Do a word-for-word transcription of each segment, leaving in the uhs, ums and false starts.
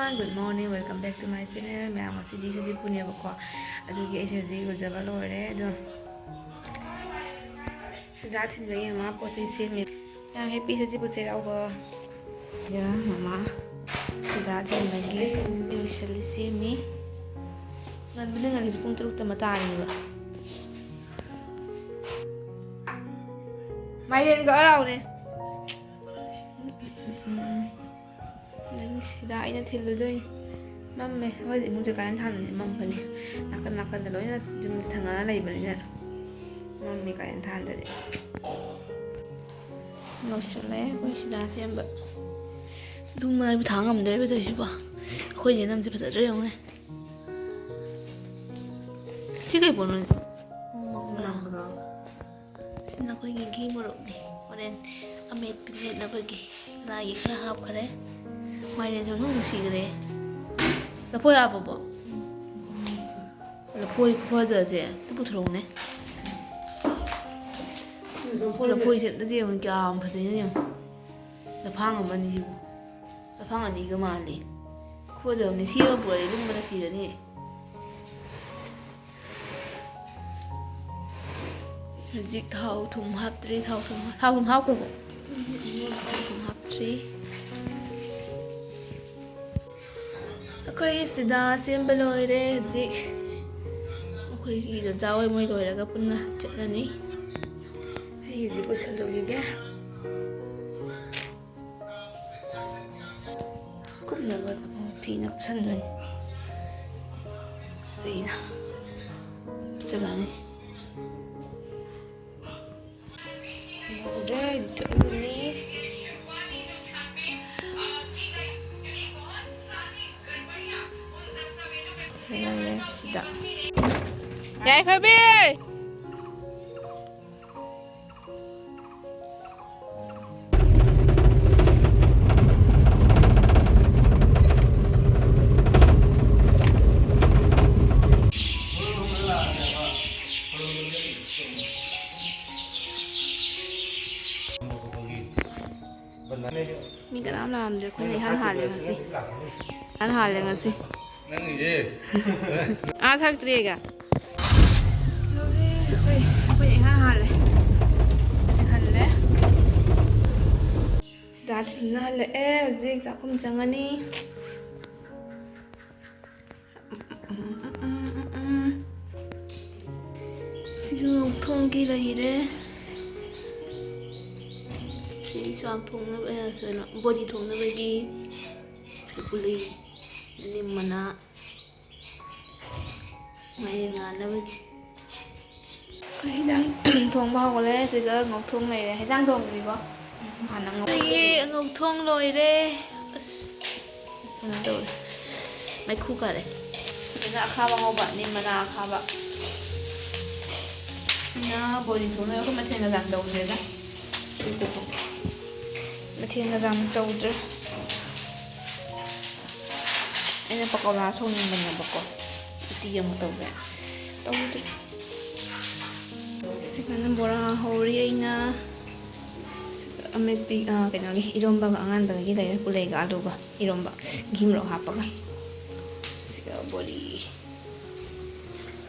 Good morning, welcome back to my channel. ꯃꯌꯥꯝ, ꯉꯁꯤꯗꯤ ꯁꯖꯤꯕꯨꯅꯦꯕꯀꯣ, ꯑꯗꯨꯒꯤ ꯑꯩꯁꯦ ꯍꯧꯖꯤꯛ ꯂꯨꯖꯕ ꯂꯣꯏꯔꯦ꯫ ꯑꯗꯣ ꯁꯤꯗ ꯊꯤꯟꯕꯒꯤ ꯃꯃꯥ ꯄꯣꯠ ꯆꯩ ꯁꯦꯝꯃꯤ꯫ ꯌꯥꯝ happy ꯁꯖꯤꯕꯨ ꯆꯩꯔꯥꯎꯕ꯫ ꯌꯥ, ꯃꯃꯥ ꯁꯤꯗ ꯊꯤꯟꯕꯒꯤ ꯂꯣꯏꯁꯤꯜꯂꯤ, ꯁꯦꯝꯃꯤ꯫ ꯉꯟꯕꯅ ꯉꯜꯂꯤꯁꯦ ꯄꯨꯡ ꯇꯔꯨꯛꯇ ꯑꯃ ꯇꯥꯔꯤꯕ꯫ ꯃꯥꯏꯔꯦꯟꯒ ꯑꯔꯥꯎꯅꯦ꯫ ꯎꯝ, ꯎꯝ, ꯎꯝ, ꯎꯝ꯫ ꯅꯪ ꯁꯤꯗ ꯑꯩꯅ ꯊꯤꯜꯂꯨꯗꯣꯏꯅꯤ꯫ ꯃꯝꯃꯦ꯫ ꯑꯩꯈꯣꯏꯗꯤ ꯏꯃꯨꯡꯁꯦ ꯀꯥꯔꯦꯟ ꯊꯥꯟꯗꯗꯤ ꯃꯝꯕꯅꯦ꯫ ꯅꯥꯀꯟ ꯅꯥꯀꯟꯗ ꯂꯣꯏꯅ ꯌꯨꯝ ꯊꯪꯅꯅ ꯂꯩꯕꯅꯤꯅ ꯃꯝꯃꯦ ꯀꯥꯔꯦꯟ ꯊꯥꯟꯗꯗꯤ꯫ ꯂꯣꯏꯁꯤꯜꯂꯦ ꯑꯩꯈꯣꯏ ꯁꯤꯗ ꯁꯦꯝꯕ꯫ ꯑꯗꯨꯝ ꯃꯩ ꯊꯥꯡ ꯉꯝꯗꯣꯔꯤꯕ ꯇꯧꯔꯤꯁꯤꯕꯣ꯫ ꯑꯩꯈꯣꯏ ꯌꯦꯅꯝꯁꯦ ꯐꯖꯗ꯭ꯔꯥ ꯌꯦꯡꯉꯨꯅꯦ꯫ ꯁꯤ ꯀꯩ ꯄꯣꯠꯅꯣ? ꯃꯪꯒ꯭ꯔꯥ꯫ ꯁꯤꯅ ꯑꯩꯈꯣꯏꯒꯤ ꯘꯤ ꯃꯣꯔꯣꯛꯅꯤ꯫ ꯍꯣꯔꯦꯟ ꯑꯃꯦꯠꯄꯤ ꯃꯦꯠꯅꯕꯒꯤ ꯂꯥꯏꯒꯤ ꯈꯔ ꯍꯥꯞꯈꯔꯦ꯫ ꯃꯥꯏꯔꯦꯟꯁꯨ ꯑꯃꯨꯛ ꯅꯨꯡꯁꯤꯈ꯭ꯔꯦ꯫ ꯂꯐꯣꯏ ꯍꯥꯞꯄꯕꯣ? ꯂꯐꯣꯏ ꯈꯨꯐꯖꯁꯦ ꯑꯝꯇ ꯄꯨꯊꯣꯔꯛꯎꯅꯦ꯫ ꯂꯐꯣꯏꯁꯦ ꯑꯝꯇ ꯌꯦꯡꯉꯨ, ꯀꯌꯥꯝ ꯐꯖꯩꯅꯣ ꯌꯦꯡꯉꯨ꯫ ꯂꯐꯥꯡ ꯑꯃꯅꯤ ꯁꯤꯕꯨ꯫ ꯂꯐꯥꯡ ꯑꯅꯤꯒ ꯃꯥꯜꯂꯤ꯫ ꯈꯨꯐꯖ ꯑꯃꯅꯤ꯫ ꯁꯤ ꯑꯃ ꯄꯨꯔꯛꯑꯗꯤ ꯂꯨꯝꯕꯅ ꯁꯤꯔꯅꯤ꯫ ꯍꯧꯖꯤꯛ ꯊꯥꯎ ꯊꯨꯝ ꯍꯥꯞꯇ꯭ꯔꯤ꯫ ꯊꯥꯎ ꯊꯨꯝ, ꯊꯥꯎ ꯊꯨꯝ ꯍꯥꯞꯈ꯭ꯔꯕꯣ? ꯊꯥꯎ ꯊꯨꯝ ꯍꯥꯞꯇ꯭ꯔꯤ꯫ ꯑꯩꯈꯣꯏ ꯁꯤꯗ ꯁꯦꯝꯕ ꯂꯣꯏꯔꯦ꯫ ꯍꯧꯖꯤꯛ ꯑꯩꯈꯣꯏꯒꯤ ꯗꯗꯥ ꯍꯣꯏ ꯃꯣꯏ ꯂꯣꯏꯔꯒ ꯄꯨꯟꯅ ꯆꯠꯂꯅꯤ꯫ ꯑꯩ ꯍꯧꯖꯤꯛ ꯂꯣꯏꯁꯜꯂꯨꯈꯤꯒꯦ꯫ ꯀꯨꯞꯅꯕ ꯐꯤꯅ ꯀꯨꯞꯁꯟꯗꯣꯏꯅꯤ꯫ ꯁꯤꯅ ꯀꯨꯞꯁꯜꯂꯅꯤ꯫ ꯂꯣꯏꯔꯦ, ꯑꯩꯗꯤ ꯆꯠꯂꯅꯤ꯫ ꯁꯤ ꯂꯩꯔꯦ ꯁꯤꯗ꯫ ꯌꯥꯏꯐꯕꯤ! ꯃꯤ ꯀꯅꯥꯝ ꯂꯥꯛꯑꯝꯗ꯭ꯔꯦ꯫ ꯑꯩꯈꯣꯏꯅ ꯏꯍꯥꯟ ꯍꯥꯜꯂꯦ ꯉꯁꯤ꯫ ꯏꯍꯥꯟ ꯍꯥꯜꯂꯦ ꯉꯁꯤ꯫ ꯅꯪꯒꯤꯁꯦ꯫ ꯑꯥ, ꯊꯛꯇ꯭ꯔꯤꯒ꯫ ꯌꯧꯔꯦ꯫ ꯑꯩꯈꯣꯏ, ꯑꯩꯈꯣꯏꯅ ꯏꯍꯥꯟ ꯍꯥꯜꯂꯦ꯫ ꯍꯧꯖꯤꯛ ꯍꯜꯂꯦ꯫ ꯁꯤꯗ ꯊꯤꯟꯅ ꯍꯜꯂꯛꯑꯦ꯫ ꯍꯧꯖꯤꯛ ꯆꯥꯛꯈꯨꯝ ꯆꯪꯉꯅꯤ꯫ ꯁꯤꯒ ꯉꯧꯊꯣꯡꯒꯤ ꯂꯩꯔꯦ꯫ ꯁꯤ ꯆꯥꯛ ꯊꯣꯡꯅꯕ, ꯑꯦ, ꯀꯩꯅꯣ, ꯕꯣꯔꯤ ꯊꯣꯡꯅꯕꯒꯤ ꯁꯒꯨꯂꯤ, ꯅꯤꯝ ꯃꯅꯥ, ꯃꯥꯏꯔꯦꯟ ꯉꯥꯟꯅꯕꯒꯤ꯫ ꯑꯩꯈꯣꯏ ꯍꯤꯟꯖꯥꯡ ꯊꯣꯡꯕ ꯍꯧꯒꯠꯂꯦ꯫ ꯁꯤꯒ ꯉꯧꯊꯣꯡ ꯂꯩꯔꯦ꯫ ꯍꯤꯟꯖꯥꯡ ꯊꯣꯡꯗ꯭ꯔꯤꯕꯣ? ꯍꯥꯟꯅ ꯉꯧ-, ꯑꯩꯈꯣꯏꯒꯤ ꯉꯧꯊꯣꯡ ꯂꯣꯏꯔꯦ꯫ ꯑꯁ, ꯀꯩꯅꯣ ꯇꯧꯔꯦ, ꯃꯩꯈꯨ ꯀꯥꯔꯦ꯫ ꯁꯤꯅ ꯑꯈꯥꯕ ꯉꯧꯕ, ꯅꯤꯝ ꯃꯅꯥ ꯑꯈꯥꯕ꯫ ꯁꯤꯅ ꯕꯣꯔꯤ ꯊꯣꯡꯅꯕ꯫ ꯑꯩꯈꯣꯏ ꯃꯊꯦꯜ ꯌꯥꯝ ꯇꯧꯗ꯭ꯔꯦꯗ꯫ ꯃꯊꯦꯜ ꯌꯥꯝ ꯇꯧꯗ꯭ꯔꯦ꯫ ꯑꯩꯅ ꯄꯀꯧꯔꯥ ꯊꯣꯡꯅꯤꯡꯕꯅꯦꯕꯀꯣ, ꯎꯇꯤ ꯑꯃꯨꯛ ꯇꯧꯒꯦ꯫ ꯇꯧꯗ꯭ꯔꯦ꯫ ꯁꯤꯒꯅ ꯕꯣꯔꯥ ꯍꯧꯔꯤ ꯑꯩꯅ꯫ ꯁꯤꯒ ꯑꯃꯦꯠꯄꯤ, ꯑ, ꯀꯩꯅꯣꯒꯤ ꯏꯔꯣꯝꯕꯒ ꯑꯉꯥꯟꯕꯒꯤ ꯂꯩꯔꯦ, ꯄꯨꯂꯩꯒ ꯑꯂꯨꯒ ꯏꯔꯣꯝꯕ, ꯘꯤ ꯃꯣꯔꯣꯛ ꯍꯥꯞꯄꯒ꯫ ꯁꯤꯒ ꯕꯣꯔꯤ꯫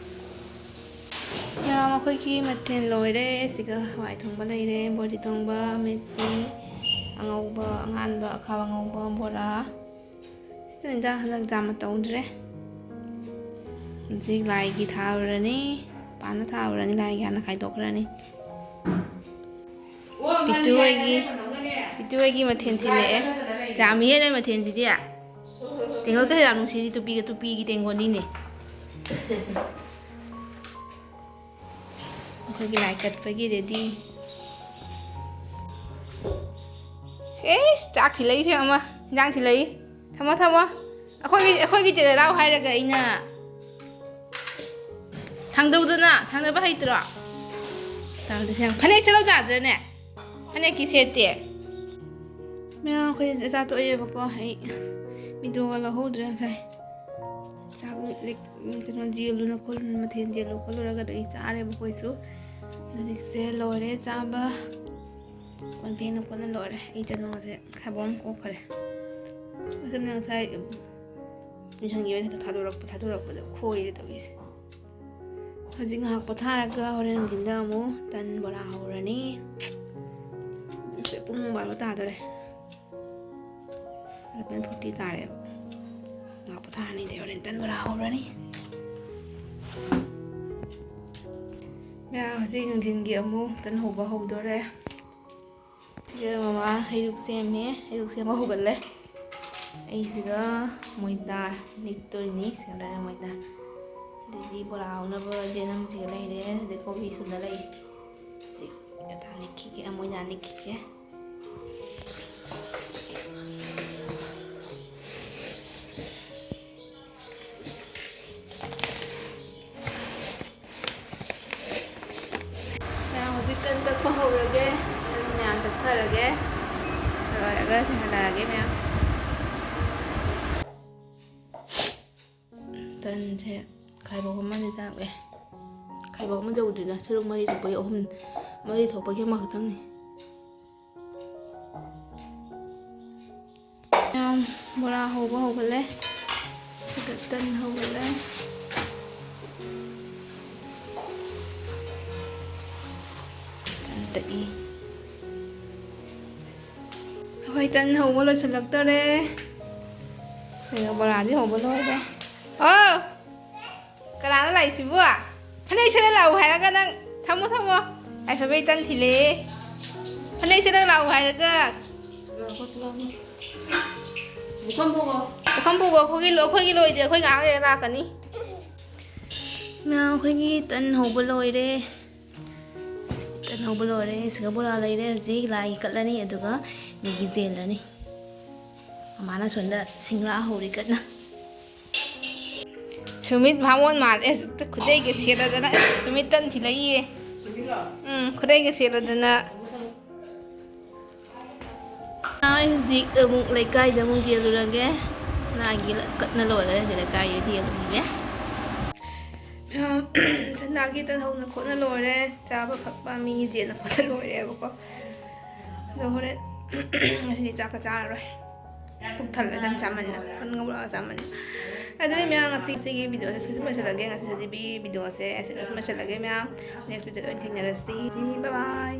ꯌꯥꯝ, ꯑꯩꯈꯣꯏꯒꯤ ꯃꯊꯦꯜ ꯂꯣꯏꯔꯦ꯫ ꯁꯤꯒ ꯍꯋꯥꯏ ꯊꯣꯡꯕ ꯂꯩꯔꯦ, ꯕꯣꯔꯤ ꯊꯣꯡꯕ, ꯑꯃꯦꯠꯄꯤ, ꯑꯉꯧꯕ, ꯑꯉꯥꯟꯕ, ꯑꯈꯥꯕ ꯉꯧꯕ, ꯕꯣꯔꯥ꯫ ꯁꯤꯗꯅꯤꯗ, ꯍꯟꯗꯛ ꯖꯥꯝ ꯇꯧꯗ꯭ꯔꯦ꯫ ꯍꯧꯖꯤꯛ ꯂꯥꯏꯒꯤ ꯊꯥꯔꯨꯔꯅꯤ, ꯄꯥꯟꯗ ꯊꯥꯔꯨꯔꯅꯤ, ꯂꯥꯏꯒꯤ ꯍꯥꯟꯅ ꯈꯥꯏꯗꯣꯛꯈ꯭ꯔꯅꯤ꯫ ꯄꯤꯇꯨ ꯍꯣꯏꯒꯤ, ꯄꯤꯇꯨ ꯍꯣꯏꯒꯤ ꯃꯊꯦꯜ ꯊꯤꯜꯂꯛꯑꯦ꯫ ꯖꯥꯝ ꯍꯦꯜꯂꯦ ꯃꯊꯦꯜꯁꯤꯗꯤ꯫ ꯇꯦꯡꯀꯣꯠꯀꯁꯦ ꯌꯥꯝ ꯅꯨꯡꯁꯤꯔꯤ, ꯇꯨꯄꯤꯒ, ꯇꯨꯄꯤꯒꯤ ꯇꯦꯡꯀꯣꯠꯅꯤꯅꯦ꯫ ꯑꯩꯈꯣꯏꯒꯤ ꯂꯥꯏ ꯀꯠꯄꯒꯤ ready꯫ ꯁꯦꯁ, ꯆꯥꯛ ꯊꯤꯜꯂꯛꯏꯁꯦ ꯑꯃ, ꯏꯟꯖꯥꯡ ꯊꯤꯜꯂꯛꯏ꯫ ꯊꯝꯃꯣ, ꯊꯝꯃꯣ꯫ ꯑꯩꯈꯣꯏꯒꯤ, ꯑꯩꯈꯣꯏꯒꯤ ꯆꯦ ꯂꯥꯎ ꯍꯥꯏꯔꯒ ꯑꯩꯅ꯫ ꯊꯥꯡꯗꯧꯗꯅ, ꯊꯥꯡꯗꯕ ꯍꯩꯇ꯭ꯔꯣ? ꯇꯧꯔꯤꯁꯦ ꯌꯦꯡꯉꯣ꯫ ꯐꯅꯦꯛ ꯁꯦꯠꯂꯧ ꯌꯥꯗ꯭ꯔꯅꯦ? ꯐꯅꯦꯛꯀꯤ ꯁꯦꯠꯇꯦ꯫ ꯃꯌꯥꯝ ꯑꯩꯈꯣꯏ ꯆꯥꯛ ꯆꯥ ꯇꯣꯛꯑꯦꯕꯀꯣ꯫ ꯑꯩ videoꯒ ꯂꯧꯍꯧꯗ꯭ꯔꯦ ꯉꯁꯥꯏ꯫ ꯆꯥꯛ ꯂꯤꯛ-, ꯀꯩꯅꯣ ꯌꯦꯜꯂꯨꯅ ꯈꯣꯠꯂꯨꯅ, ꯃꯊꯦꯜ ꯌꯦꯜꯂꯨ ꯈꯣꯠꯂꯨꯔꯒ ꯑꯗꯨ ꯑꯩ ꯆꯥꯔꯦꯕꯀꯣ ꯑꯩꯁꯨ꯫ ꯍꯧꯖꯤꯛꯁꯦ ꯂꯣꯏꯔꯦ ꯆꯥꯕ꯫ ꯀꯣꯟ ꯐꯦꯡꯅ ꯈꯣꯠꯅ ꯂꯣꯏꯔꯦ꯫ ꯑꯩ ꯆꯅꯨꯁꯦ ꯈꯥꯏꯕꯣꯝ ꯀꯣꯛꯈ꯭ꯔꯦ꯫ ꯑꯁꯨꯝꯅ ꯉꯁꯥꯏ ꯄꯨꯟꯁꯤꯟꯈꯤꯕ ꯊꯥꯗꯣꯔꯛꯄ ꯊꯥꯗꯣꯔꯛꯄꯗ ꯈꯣꯏꯔꯦ ꯇꯧꯔꯤꯁꯦ꯫ ꯍꯧꯖꯤꯛ ꯉꯥꯏꯍꯥꯛ ꯄꯣꯊꯥꯔꯒ ꯍꯣꯔꯦꯟ ꯅꯨꯡꯊꯤꯟꯗ ꯑꯃꯨꯛ ꯇꯟ ꯕꯣꯔꯥ ꯍꯧꯔꯅꯤ꯫ ꯍꯧꯖꯤꯛ ꯄꯨꯡ ꯕꯥꯔꯣ ꯇꯥꯗꯣꯔꯦ꯫ ꯑꯦꯂꯚꯦꯟ ꯐꯣꯔꯇꯤ ꯇꯥꯔꯦꯕ꯫ ꯉꯥꯏꯍꯥꯛ ꯄꯣꯊꯥꯔꯅꯤ, ꯑꯗꯩ ꯍꯣꯔꯦꯟ ꯇꯟ ꯕꯣꯔꯥ ꯍꯧꯔꯅꯤ꯫ ꯃꯌꯥꯝ ꯍꯧꯖꯤꯛ ꯅꯨꯡꯊꯤꯟꯒꯤ ꯑꯃꯨꯛ ꯇꯟ ꯍꯧꯕ ꯍꯧꯗꯣꯔꯦ꯫ ꯁꯤꯒ ꯃꯃꯥ ꯍꯩꯔꯨꯛ ꯁꯦꯝꯃꯦ, ꯍꯩꯔꯨꯛ ꯁꯦꯝꯕ ꯍꯧꯒꯠꯂꯦ꯫ ꯑꯩꯁꯤꯒ ꯃꯣꯏꯗꯥ ꯅꯤꯛꯇꯣꯏꯅꯤ꯫ ꯁꯤꯒ ꯂꯩꯔꯦ ꯃꯣꯏꯗꯥ꯫ ꯑꯗꯩꯗꯤ ꯕꯣꯔꯥ ꯍꯧꯅꯕ ꯆꯦꯅꯝꯁꯤꯒ ꯂꯩꯔꯦ꯫ ꯑꯗꯩ ꯀꯣꯕꯤꯁꯨꯗ ꯂꯩꯔꯦ꯫ ꯍꯧꯖꯤꯛ ꯑꯗꯥ ꯅꯤꯛꯈꯤꯒꯦ, ꯃꯣꯏꯗꯥ ꯅꯤꯛꯈꯤꯒꯦ꯫ ꯃꯌꯥꯝ ꯍꯧꯖꯤꯛ ꯇꯟ ꯇꯛꯄ ꯍꯧꯔꯒꯦ꯫ ꯇꯟ ꯃꯌꯥꯝ ꯇꯛꯊꯔꯒꯦ꯫ ꯂꯣꯏꯔꯒ ꯁꯤꯡꯍꯜꯂꯛꯑꯒꯦ ꯃꯌꯥꯝ꯫ ꯇꯟꯁꯦ ꯈꯥꯏꯕꯣꯛ ꯑꯃꯗꯤ ꯇꯥꯛꯂꯦ꯫ ꯈꯥꯏꯕꯣꯛ ꯑꯃ ꯌꯧꯗ꯭ꯔꯤꯗ, ꯁꯔꯨꯛ ꯃꯔꯤ ꯊꯣꯛꯄꯒꯤ ꯑꯍꯨꯝ, ꯃꯔꯤ ꯊꯣꯛꯄꯒꯤ ꯑꯃꯈꯛꯇꯪꯅꯤ꯫ ꯃꯌꯥꯝ ꯕꯣꯔꯥ ꯍꯧꯕ ꯍꯧꯒꯠꯂꯦ꯫ ꯁꯤꯒ ꯇꯟ ꯍꯧꯒꯠꯂꯦ꯫ ꯇꯟ ꯇꯛꯏ꯫ ꯑꯩꯈꯣꯏ ꯇꯟ ꯍꯧꯕ ꯂꯣꯏꯁꯤꯜꯂꯛꯇꯣꯔꯦ꯫ ꯁꯤꯒ ꯕꯣꯔꯥꯗꯤ ꯍꯧꯕ ꯂꯣꯏꯔꯦ꯫ ꯑꯣ! ꯀꯅꯥꯅꯣ ꯂꯥꯛꯏꯁꯤꯕꯨ? ꯐꯅꯦꯛ ꯁꯦꯠꯂ ꯂꯥꯛꯎ ꯍꯥꯏꯔꯒ ꯅꯪ, ꯊꯝꯃꯣ, ꯊꯝꯃꯣ꯫ ꯌꯥꯏꯐꯕꯩ ꯇꯟ ꯊꯤꯜꯂꯛꯑꯦ꯫ ꯐꯅꯦꯛ ꯁꯦꯠꯂ ꯂꯥꯛꯎ ꯍꯥꯏꯔꯒ꯫ ꯄꯨꯈꯝ ꯄꯨꯈꯣꯛ꯫ ꯄꯨꯈꯝ ꯄꯨꯈꯣꯛ, ꯑꯩꯈꯣꯏꯒꯤ ꯂꯣ-, ꯑꯩꯈꯣꯏꯒꯤ ꯂꯣꯏꯗꯦ, ꯑꯩꯈꯣꯏ ꯉꯥꯏꯍꯥꯛ ꯂꯩꯔ ꯂꯥꯛꯀꯅꯤ꯫ ꯃꯌꯥꯝ, ꯑꯩꯈꯣꯏꯒꯤ ꯇꯟ ꯍꯧꯕ ꯂꯣꯏꯔꯦ꯫ ꯇꯟ ꯍꯧꯕ ꯂꯣꯏꯔꯦ꯫ ꯁꯤꯒ ꯕꯣꯔꯥ ꯂꯩꯔꯦ꯫ ꯍꯧꯖꯤꯛ ꯂꯥꯏꯒꯤ ꯀꯠꯂꯅꯤ, ꯑꯗꯨꯒ ꯃꯦꯒꯤ ꯆꯦꯜꯂꯅꯤ꯫ ꯃꯃꯥꯅ ꯁꯣꯝꯗ ꯁꯤꯡꯔꯥ ꯍꯧꯔꯤ ꯀꯟꯅ꯫ ꯁꯨꯃꯤꯠ ꯚꯥꯃꯣꯟ ꯃꯥꯜꯂꯦ ꯍꯧꯖꯤꯛꯇ, ꯈꯨꯗꯩꯒ ꯁꯦꯠꯂꯗꯅ꯫ ꯁꯨꯃꯤꯠ ꯇꯟ ꯊꯤꯜꯂꯛꯏꯌꯦ꯫ ꯎꯝ, ꯈꯨꯗꯩꯒ ꯁꯦꯠꯂꯗꯅ꯫ ꯑꯩ ꯍꯧꯖꯤꯛ ꯑꯃꯨꯛ ꯂꯩꯀꯥꯏꯗ ꯑꯃꯨꯛ ꯆꯦꯜꯂꯨꯔꯒꯦ꯫ ꯂꯥꯏꯒꯤ ꯀꯠꯅ ꯂꯣꯏꯔꯦ, ꯍꯧꯖꯤꯛ ꯂꯩꯀꯥꯏꯗ ꯆꯦꯜꯂꯨꯔꯒꯦ꯫ ꯃꯌꯥꯝ, ꯁꯅꯥꯒꯤ ꯇꯟ ꯍꯧꯅ ꯈꯣꯠꯅ ꯂꯣꯏꯔꯦ꯫ ꯆꯥꯕ ꯊꯛꯄ ꯃꯤꯒꯤ ꯆꯦꯟꯅ ꯈꯣꯠꯅ ꯂꯣꯏꯔꯦꯕꯀꯣ꯫ ꯑꯗꯣ ꯍꯣꯔꯦꯟ ꯉꯁꯤꯗꯤ ꯆꯥꯛꯀ ꯆꯥꯔꯔꯣꯏ, ꯄꯨꯛ ꯊꯜꯂꯦ ꯅꯪ ꯆꯥꯃꯟꯅ, ꯐꯟ ꯉꯧꯔꯒ ꯆꯥꯃꯟꯅ꯫ ꯑꯗꯨꯅ ꯃꯌꯥꯝ ꯉꯁꯤ ꯁꯤꯒꯤ ꯚꯤꯗꯤꯑꯣꯁꯦ ꯁꯤꯗ ꯂꯣꯏꯁꯤꯜꯂꯒꯦ꯫ ꯉꯁꯤ ꯁꯤꯗꯤ ꯚꯤꯗꯤꯑꯣꯁꯦ ꯑꯁꯤꯗ ꯂꯣꯏꯁꯤꯜꯂꯒꯦ ꯃꯌꯥꯝ꯫ ꯅꯦꯛꯁ ꯚꯤꯗꯤꯑꯣꯗ ꯑꯣꯏꯅ ꯊꯦꯡꯅꯔꯁꯤ꯫ ꯕꯥꯏ ꯕꯥꯏ꯫